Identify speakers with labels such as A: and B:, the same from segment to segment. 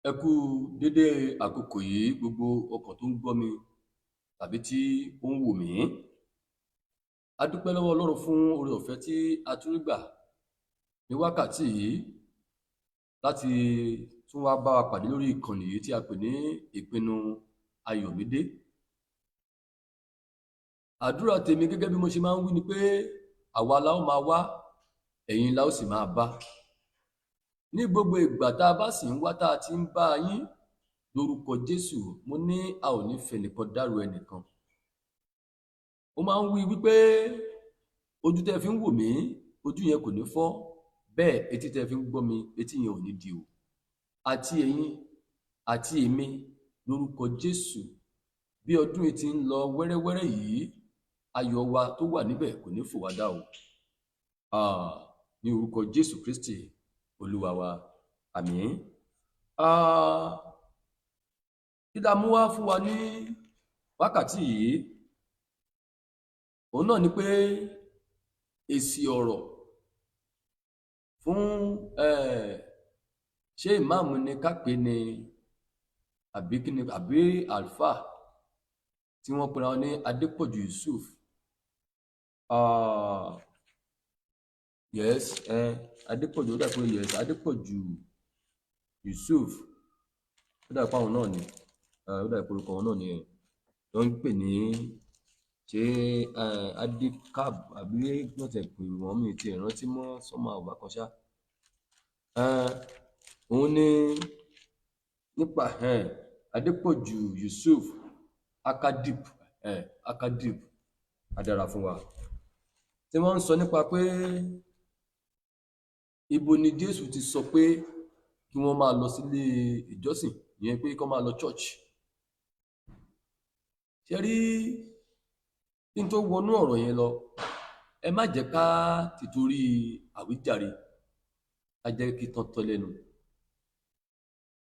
A: Ẹ kú dédé àkókò yìí, gbogbo ọkàn tó ń gbọ́ mi tàbí tí ó ń wò mí. A dúpẹ́ lọ́wọ́ Ọlọ́run fún oore ọ̀fẹ́ tí a tún rí gbà ní wákàtí yìí láti tún wá bá wa pàdé lórí ìkànnì yìí tí a pè ní Ìpinnu Ayọ̀mídé. Àdúrà tèmi, gẹ́gẹ́ bí mo ṣe máa ń wí, ni pé àwa la ó máa wá, ẹ̀yin la ó sì máa bá. Ní gbogbo ìgbà tá a bá sì ń wá tá a ti ń bá yín, lórúkọ Jésù, mo ní a ò ní fẹnìkan dárò ẹnìkan. Ó máa ń wí wípé ojú tẹ́ fi ń wò mí, ojú yẹn kò ní fọ́, bẹ́ẹ̀ etí tẹ́ fi ń gbọ́ mi, etí yẹn ò ní di o. Àti ẹ̀yin àti èmi, lórúkọ Jésù, bí ọdún yìí ti ń lọ wẹ́rẹ́wẹ́rẹ́ yìí, ayọ̀ wa tó wà níbẹ̀ kò ní fò wá dá o. Ah, ní orúkọ Jésù Kristi Olúwa wa, àmín. Ah, kí la mú wá fún wa ní wákàtí yìí? Òun náà ni pé èsì ọ̀rọ̀ fún ṣé ìmáàmù ni ká pè ní, àbí kí ni, àbí àlùfáà tí wọ́n pera wọn ní Adépọ̀jù Yusuf. Yes, Adépọ̀jù, ó dà pé, yes, Adépọ̀jù Yusuf, ó dà pé àwọn náà ni, ó dà pé orúkọ wọn náà ni ẹ wọ́n ń pè ní, ṣé Adékab àbí wọ́n ti pè wọ́n, mi ti rántí mọ́ sọ́mọ àwòbá kan ṣá. Òun ní nípa Adépọ̀jù Yusuf Akadip, Akadip adára fún wa, tí wọ́n ń sọ nípa pé ibo ni Jésù ti sọ pé kí wọ́n máa lọ sílé ìjọsìn, ìyẹn pé kí wọ́n máa lọ church. Ṣe rí, kí n tó wọnú ọ̀rọ̀ yẹn lọ, ẹ má jẹ́ ká tìtorí àwíjàre ká jẹ́ kí tán tọ́ lẹ́nu.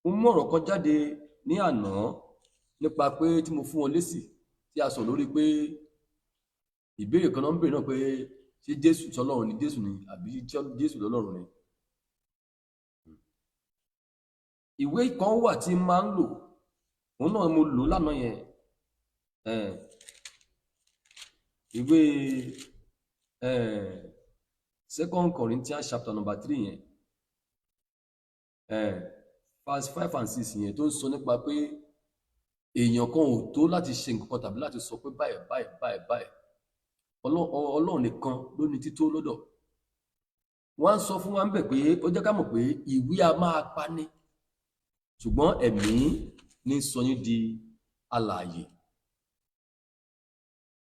A: Mo mú ọ̀rọ̀ kan jáde ní àná nípa pé tí mo fún wọn lésì tí a sọ lórí pé ìbéèrè kan náà ń béèrè náà pé ṣé Jésù sọlọ́run ni Jésù ni, àbí Jésù lọ́lọ́run ni. Ìwé kan wà tí máa ń lò, òun náà mo lò lánàá yẹn, ìwé Second Corinthians chapter number 3 yẹn, verse 5 and 6 yẹn, tó ń sọ nípa pé èèyàn kan ò tó láti ṣe nǹkan kan tàbí láti sọ pé báyìí báyìí báyìí báyìí. Ọlọ́run nìkan ló ní tító lọ́dọ̀. Wọ́n á sọ fún wa ń bẹ̀ pé ó jẹ́ ká mọ̀ pé ìwé a máa pani, ṣùgbọ́n ẹ̀mí ní sọ yín di alààyè.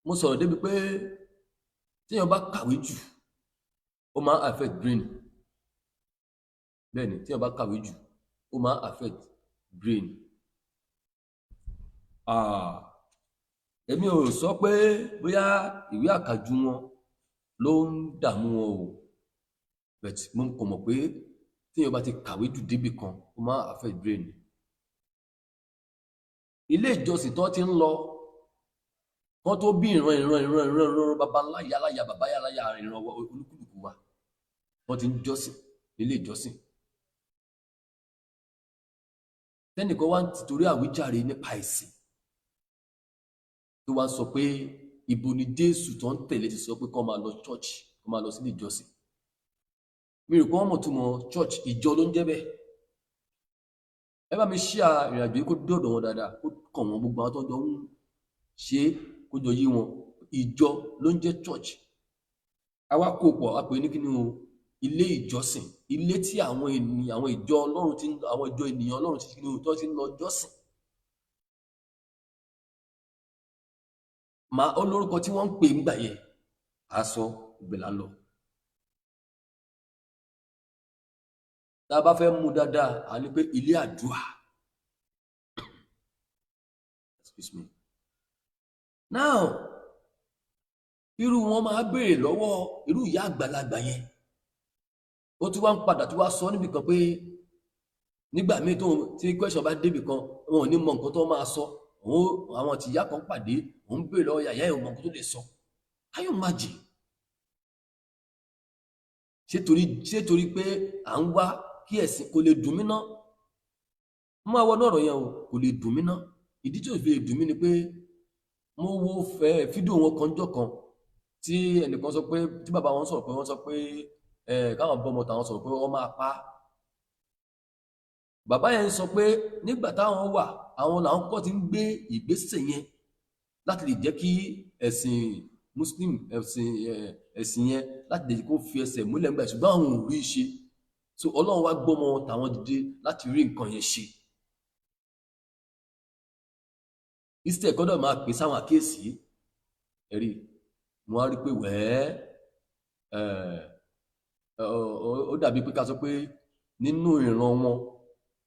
A: Mo sọ̀rọ̀ débi pé téèyàn bá kàwé jù, ó máa ń affect brain. Bẹ́ẹ̀ ni, téèyàn bá kàwé jù, ó máa ń affect brain. Ah, èmi ò sọ pé bóyá ìwé àkàjù wọn ló ń dààmú wọn o, but mo kàn mọ̀ pé téèyàn bá ti kàwé jù débì kan, ó máa ń affect brain. Ilé ìjọsìn tó ti ń lọ kán tó bí ìran ìran ìran ìran ìran baba ńlá, ìyá láyà bàbá, yá láyà, ìran olúkúlùkù wa, wọ́n ti ń jọ́sìn nílé ìjọsìn. Tẹ́nìkan wá ń tìtorí àwíjàre nípa ẹ̀sìn tó wá ń sọ pé ibo ni Jésù tó ń tẹ̀lé ti sọ pé kán máa lọ church, kán máa lọ sílé ìjọsìn. Mi rò pé wọ́n mọ̀ túmọ̀ church. Ìjọ ló ń jẹ́ bẹ́ẹ̀. Ẹ bá mi ṣíà ìrìn àjò yìí kó dọ̀dọ̀ wọn dáadáa, kó kàn wọ́n, gbogbo àwọn tó jọ ń ṣe é, kó jọ yí wọn. Ìjọ ló ń jẹ́ church. Àwa kó pọ̀, a pè ní kíni o, ilé ìjọsìn, ilé tí àwọn ènìyàn, àwọn ìjọ Ọlọ́run ti ń, àwọn ìjọ ènìyàn Ọlọ́run ti kíni o, tó ti ń lọ jọ́sìn. Màá ó lórúkọ tí wọ́n ń pè ńgbà yẹn, à sọ ìgbẹ́ là ń lọ. Tá a bá fẹ́ mú dáadáa, à ní pé ilé àdúrà. Excuse me. Now, irú wọn máa béèrè lọ́wọ́ irú ìyá àgbàlagbà yẹn. Ó tún wá ń padà tó wá sọ níbì kan pé nígbà míì tó tí question bá débì kan, wọn ò ní mọ nǹkan tó máa sọ. Òun àwọn tìyá kan pàdé, òun béèrè lọ́wọ́ yàyà ẹ̀, ò mọ nǹkan tó lè sọ. Can you imagine? Ṣé torí pé à ń wá kí ẹ̀sìn kò lè dùn mí ná? Mo máa wọnú ọ̀rọ̀ yẹn o, kò lè dùn mí ná. Ìdí tí ò fi lè dùn mí ni pé mo wo fẹ́ fídíò wọn kan jọ kan tí ẹnìkan sọ pé, tí bàbá wọn sọ̀rọ̀ pé wọ́n sọ pé ẹ káwọn bọ́mọ tàwọn sọ̀rọ̀ pé wọ́n máa pa á. Bàbá yẹn sọ pé nígbà táwọn wà, àwọn làwọn kọ́ ti ń gbé ìgbésẹ̀ yẹn láti lè jẹ́ kí ẹ̀sìn Muslim, ẹ̀sìn yẹn, láti lè kó fi ẹsẹ̀ múlẹ̀ ńgbà, ṣùgbọ́n àwọn ò rí i ṣe. So Ọlọ́run wá gbọ́mọ tàwọn dìde láti rí nǹkan yẹn ṣe. Instead kọ́dọ̀ máa pè sáwọn àkíyèsí ẹ̀rí, mo wá rí pé wẹ́ẹ́ ó dàbí pé ká sọ pé nínú ìran wọn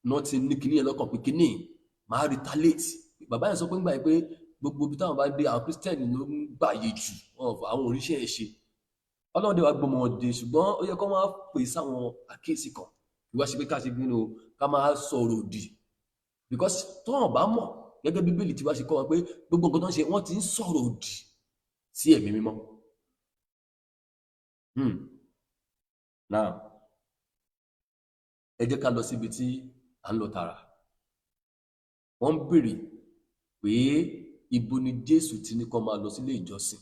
A: náà ti ní kinní yẹn lọ́kàn pé kinní máa retaliate. Bàbá yẹn sọ pé ńgbà yẹn pé gbogbo ibi táwọn bá dé, àwọn Christian ló ń gbàyè jù àwọn oríṣẹ́ ẹ̀ ṣe. Ọlọ́run dé wá gbọmọ dé, ṣùgbọ́n ó yẹ kó máa pè sáwọn àkíyèsí kan. Ìwá ṣe pé ká ṣe gbínú ká máa sọ̀rọ̀ òdì, because tọ́wọ̀n bá mọ̀ gẹ́gẹ́ Bíbélì tí wá ṣe kọ́ wọn pé gbogbo nǹkan tó ń ṣe, wọ́n ti ń sọ̀rọ̀ òdì sí ẹ̀mí mímọ́. Now ẹ jẹ́ ká lọ síbi tí à ń lọ tààrà. Wọ́n ń béèrè pé ibo ni Jésù ti ní kó máa lọ sílé ìjọsìn.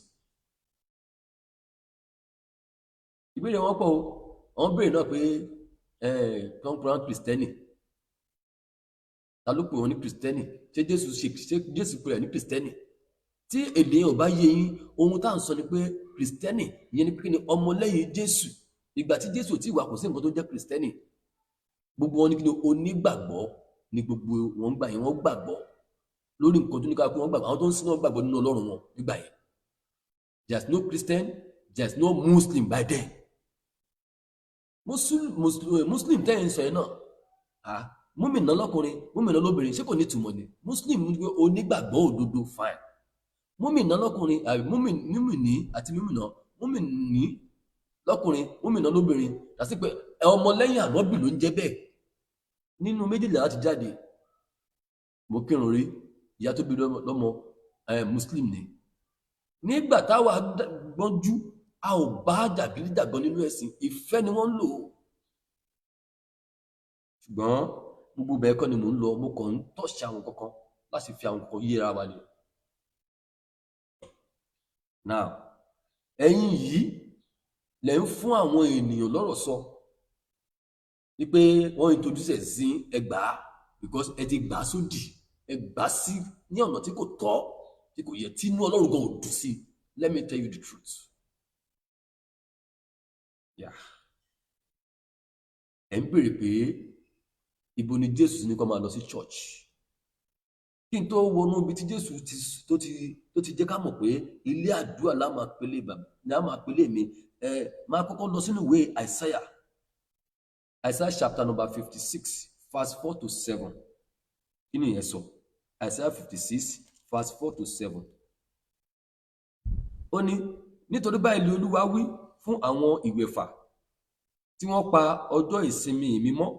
A: Ìbéèrè wọn pọ̀ o. Wọ́n béèrè náà pé kọ́ńpúrán Kristẹni, ta ló pè wọ́n ní Kristẹni? Ṣé Jésù ṣe, ṣé Jésù pè rẹ̀ ní Kristẹni? Tí èdè yẹn ò bá yé yín, ohun tá à ń sọ ni pé Kristẹni ìyẹn ni pé kí ni? Ọmọlẹ́yìn Jésù. Ìgbà tí Jésù ò tí wà, kò sí nǹkan tó jẹ́ Kristẹni. Gbogbo wọn ní kí ni? Onígbàgbọ́ ni gbogbo wọn gbà yẹn. Wọ́n gbàgbọ́ lórí nǹkan tó ní ká kó wọn gbàgbọ́. Àwọn tó ń sin náà gbàgbọ́ nínú Ọlọ́run wọn nígbà yẹn. There is no Christian, there is no Muslim by then. Muslim tẹ́yìn sọ yẹn náà, ah, múmìnà lọ́kùnrin, múmìnà lóbìnrin, ṣé kò ní ìtumọ̀ ni? Muslim ní pé onígbàgbọ́ òdodo, fine. Múmìnà lọ́kùnrin àbí múmìnì àti múmìnà, múmìnì lọ́kùnrin, múmìnà lóbìnrin, àti pé ọmọlẹ́yìn ànábì ló ń jẹ́ bẹ́ẹ̀. Nínú méjèèjì láti jáde. Mo kírun rí, ìyá tó bí lọ́mọ Muslim ni. Nígbà táwa gbọ́njú, a ò bá jàgídíjàgan nínú ẹ̀sìn, ìfẹ́ ni wọ́n ń lò. Ṣùgbọ́n gbogbo bẹ́ẹ̀ kọ́ ni mò ń lọ. Mo kàn ń tọ̀ṣì àwọn kankan láti fi àwọn kankan yíra wa ni. Now ẹ̀yin yìí lẹ̀ ń fún àwọn ènìyàn lọ́rọ̀ sọ wípé wọ́n introduce ẹ̀ sí ẹgbàá, because ẹ ti gbà á sódì, ẹ gbà á sí ní ọ̀nà tí kò tọ́, tí kò yẹ, tí inú Ọlọ́run gan ò dùn sí. Let me tell you the truth. Yeah. Ẹ̀ ń béèrè pé ibo ni Jésù ní kó máa lọ sí church. Kí n tó wọnú ibi tí Jésù tó ti jẹ́ ká mọ̀ pé ilé àdúrà la máa pélé bàbá la máa pélé mi, ẹ máa kọ́kọ́ lọ sínú ìwé Isaiah, Isaiah chapter number 56 verse 4 to 7. Kí ni ìyẹn sọ? Isaiah 56 verse 4 to 7. Ó ní, nítorí báyìí ni Olúwa wí fún àwọn ìwẹ̀fà tí wọ́n pa ọjọ́ ìsinmi mi mọ́,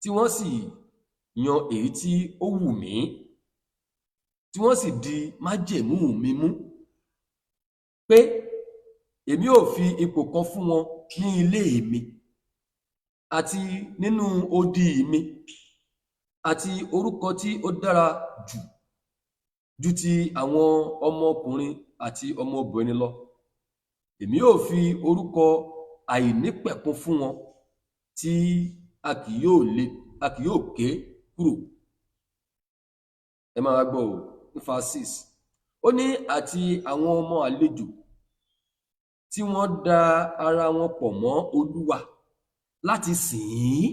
A: tí wọ́n sì yan èyí tí ó wù mí, tí wọ́n sì di májẹ̀mú mi mú, pé èmi ò fi ipò kan fún wọn ní ilé mi àti nínú odi mi, àti orúkọ tí ó dára jù ju ti àwọn ọmọkùnrin àti ọmọbìnrin lọ. Èmi ò fi orúkọ àìnípẹ̀kun fún wọn tí a kì yóò ké kúrò. Ẹ máa gbọ́ o, ní verse 6, ó ní, àti àwọn ọmọ àlejò tí wọ́n da ara wọn pọ̀ mọ́ Olúwa láti sìn ín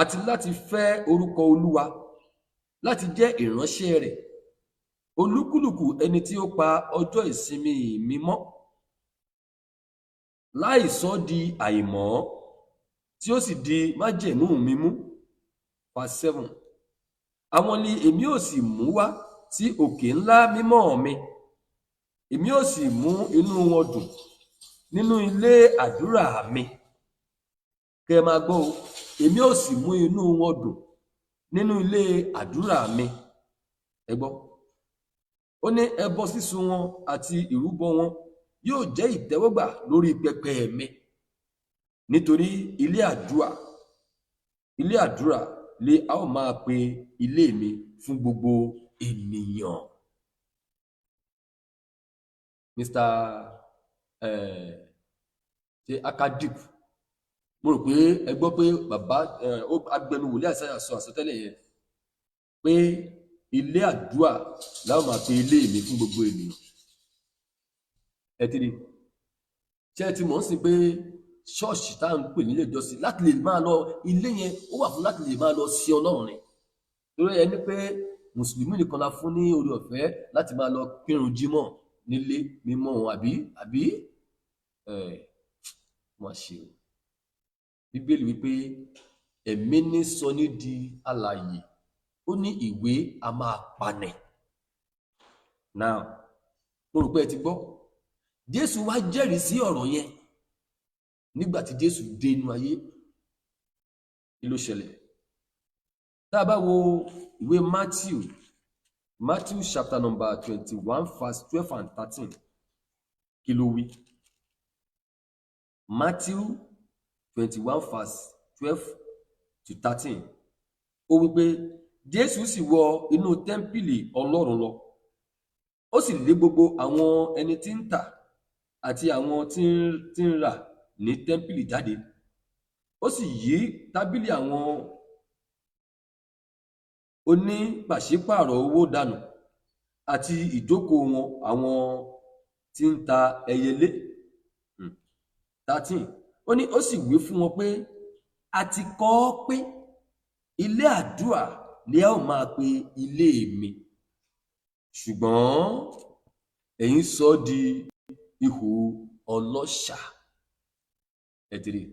A: àti láti fẹ́ orúkọ Olúwa, láti jẹ́ ìránṣẹ́ rẹ̀, olúkúlùkù ẹni tí ó pa ọjọ́ ìsinmi mi mọ́ láì sọ di àìmọ́, tí ó sì di májẹ̀mú mi mú. Verse 7, àwọn ni èmi ò sì mú wá sí òkè ńlá mímọ́ mi, èmi ò sì mú inú wọn dùn nínú ilé àdúrà mi. Kẹ́ ẹ máa gbọ́ o, èmi ò sì mú inú wọn dùn nínú ilé àdúrà mi. Ẹ gbọ́, ó ní ẹbọ sísun wọn àti ìrúbọ wọn yóò jẹ́ ìtẹ́wọ́gbà lórí pẹpẹ mi, nítorí ilé àdúrà Ilé àdúrà lé a ó máa pe ilé mi fún gbogbo ènìyàn. Mr. Ṣe Akadip, mo rò pé ẹ gbọ́ pé bàbá agbẹnu wòlíì Àìsáyà sọ àsọtẹ́lẹ̀ yẹn pé ilé àdúrà láwọn máa pe ilé mi fún gbogbo ènìyàn. Ẹ ti rí, ṣé ẹ ti mọ̀ ń sìn pé ṣọ́ọ̀ṣì tá à ń pè nílé ìjọsìn láti lè máa lọ, ilé yẹn ó wà fún láti lè máa lọ sí Ọlọ́run ni? Torí ẹni pé mùsùlùmí nìkan la fún ní oore ọ̀fẹ́ láti máa lọ kírun jímọ̀ nílé mímọ́ wọn, àbí ẹ wọ́n ṣe o. Bíbélì wípé ẹ̀mí ní sọ ní di alààyè, ó ní ìwé a máa pani. Now, mo rò pé ẹ ti gbọ́, Jésù wá jẹ́rìí sí ọ̀rọ̀ yẹn. Nígbà tí Jésù dé inú ayé, kí ló ṣẹlẹ̀? Tá a bá wo ìwé Matthew, Matthew chapter number 21 verse 12 and 13, kí ló wí? Matthew 21 verse 12 to 13, ó wí pé Jésù sì wọ inú tẹ́ḿpìlì Ọlọ́run lọ, ó sì lé gbogbo àwọn ẹni tí ń tà àti àwọn tí ń rà ní tẹ́ḿpìlì jáde. Ó sì yí tábìlì àwọn onípàṣípààrọ̀ owó dànù àti ìjókòó wọn àwọn tí ń ta ẹyẹlé. 13, ó ní ó sì wí fún wọn pé a ti kọ ọ́ pé, 'Ilé àdúrà ni ẹ ó máa pe ilé mi,' ṣùgbọ́n ẹ̀yin sọ ọ́ di ihò ọlọ́ṣà." Ẹ ti rí i.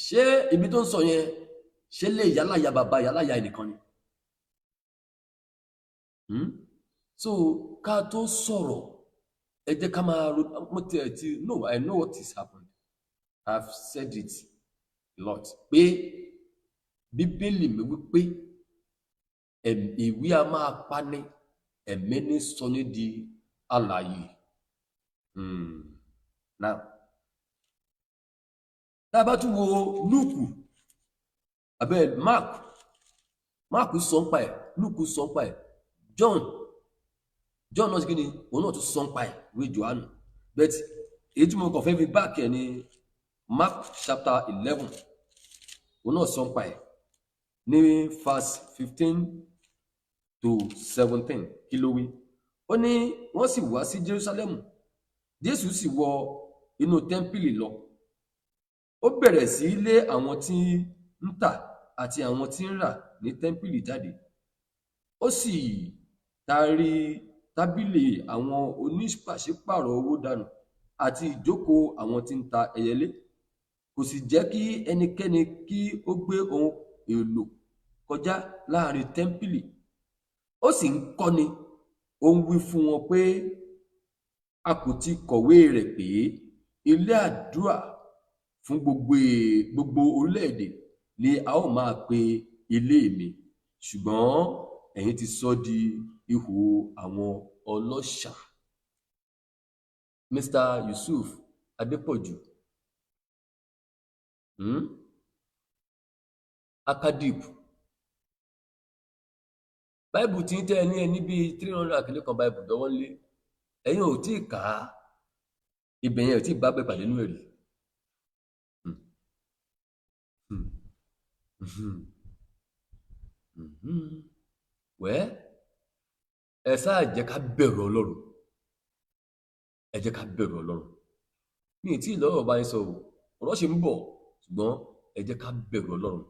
A: Ṣé ibi tó ń sọ yẹn, ṣé lè yálàyà bàbá yálàyà ẹnìkan ni? So ká tó sọ̀rọ̀, ẹ jẹ́ ká máa ro. Mo tiẹ̀ ti no, I know what is happening. I've said it a lot pé Bíbélì mi wípé ìwé a máa pani, ẹ̀mí ní sọ ní di alààyè. Now, tá a bá tún wo Lúùkù abẹ́ Mark, Mark sọ ń pa ẹ̀, Lúùkù sọ ń pa ẹ̀, John, John náà sì kí ni, òun náà tún sọ ń pa ẹ̀, ìwé Johannu. But èyí tí mo kàn fẹ́ fi back ẹ̀ ní Mark chapter 11, òun náà sọ ń pa ẹ̀ ní verse 15 to 17. Kí ló wí? Ó ní wọ́n sì wá sí Jerusalem. Jésù sì wọ inú tẹ́ḿpìlì lọ, ó bẹ̀rẹ̀ sí í lé àwọn tí ń tà àti àwọn tí ń rà ní tẹ́ḿpìlì jáde. Ó sì taari tábìlì àwọn onípàṣípààrọ̀ owó dànù àti ìjókòó àwọn tí ń ta ẹyẹlé. Kò sì jẹ́ kí ẹnikẹ́ni kí ó gbé ohun èlò kọjá láàrin tẹ́ḿpìlì. Ó sì ń kọ́ni, ó ń wí fún wọn pé a kò ti kọ̀wé rẹ̀ pé, 'Ilé àdúrà fún gbogbo orílẹ̀-èdè ni a ó máa pe ilé mi,' ṣùgbọ́n ẹ̀yin ti sọ ọ́ di ihò àwọn ọlọ́ṣà"? Mr. Yusuf Adépọ̀jù, Akadip, báìbù tí ń tẹ́ ẹ ní ẹ ní bíi 300 àkìlẹ kan báìbù lọ́wọ́ ńlé, ẹ̀yin ò tí ì kà á, ibẹ̀ yẹn ò tí ì bá bẹ́ẹ̀ pàdé nínú ẹ̀rí. Wẹ́ ẹ sáà jẹ́ ká bẹ̀rù Ọlọ́run, ẹ jẹ́ ká bẹ̀rù Ọlọ́run. Mi ì tí ì lọ́rọ̀ bá yín sọ o, ọ̀rọ̀ ṣì ń bọ̀, ṣùgbọ́n ẹ jẹ́ ká bẹ̀rù Ọlọ́run.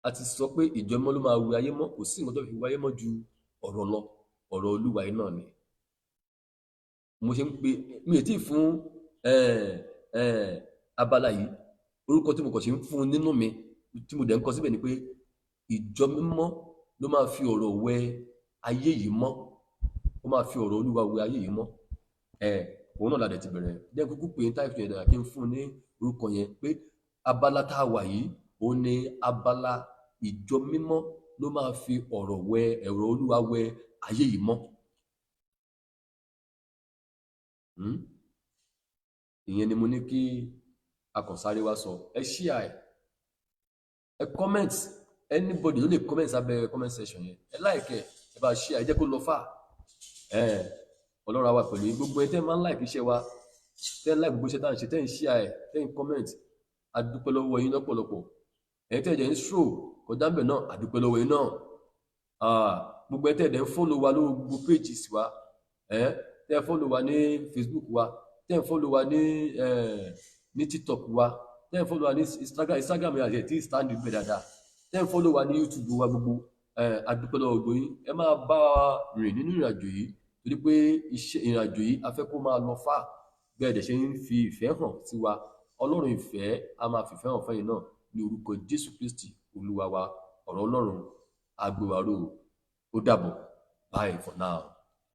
A: A ti sọ pé ìjọ mímọ́ ló máa wẹ ayé mọ́. Kò sí nǹkan tó fi wẹ ayé mọ́ ju ọ̀rọ̀ lọ, ọ̀rọ̀ Olúwa yìí náà ni. Mo ṣe ń pe mi ì tí ì fún abala yìí orúkọ tí mo kàn ṣe ń fún un nínú mi, tí mo dẹ̀ ń kọ síbẹ̀ ni pé ìjọ mímọ́ ló máa fi ọ̀rọ̀ wẹ ayé yìí mọ́, ó máa fi ọ̀rọ̀ Olúwa wẹ ayé yìí mọ́. Òun náà la dẹ̀ ti bẹ̀rẹ̀. Jẹ́ kúkú pé táìpù yẹn dára kí n fún un ní orúkọ yẹn pé abala tá a wà yìí, òun ni abala ìjọ mímọ́ ló máa fi ọ̀rọ̀ wẹ, ẹ̀rọ Olúwa wẹ ayé yìí mọ́. Ìyẹn ni mo ní kí A kàn sáré wá sọ. Ẹ share ẹ, ẹ comment. Anybody ló lè comment sábẹ́ comment section yẹn. Ẹ like ẹ, ẹ bá share ẹ, jẹ́ kó lọ fà ẹ. Ọlọ́run á wà pẹ̀lú yín. Gbogbo ẹ tẹ́ máa ń like iṣẹ́ wa, tẹ́ ń like gbogbo iṣẹ́ tá à ń ṣe, tẹ́ ń share ẹ, tẹ́ ń comment, a dúpẹ́ lọ́wọ́ yín lọ́pọ̀lọpọ̀. Ẹ̀yin tẹ́ ẹ̀ ń stroll kọjá ń bẹ̀ náà, a dúpẹ́ lọ́wọ́ yín náà. Gbogbo ẹ tẹ́ ẹ̀ ń follow wa lórí gbogbo pages wa, ẹ tẹ́ ẹ follow wa ní Facebook wa, tẹ́ ẹ follow wa ní TikTok wa, tẹ́ ẹ follow wa ní Instagram, Instagram yẹn àti ẹ̀ tí stand bẹ̀ dáadáa, tẹ́ ẹ follow wa ní YouTube wa gbogbo, a dúpẹ́ lọ́wọ́ gbogbo yín. Ẹ máa bá wa rìn nínú ìrìnàjò yìí, torí pé iṣẹ́ ìrìnàjò yìí, a fẹ́ kó máa lọ fà. Bẹ́ẹ̀ dẹ̀ ṣe ń fi ìfẹ́ hàn sí wa, Ọlọ́run ìfẹ́ a máa fìfẹ́ hàn fẹ́yìn náà ní orúkọ Jésù Kristi Olúwa wa. Ọ̀rọ̀ Ọlọ́run agbèwàrò. Ó dàbọ̀. Bye for now.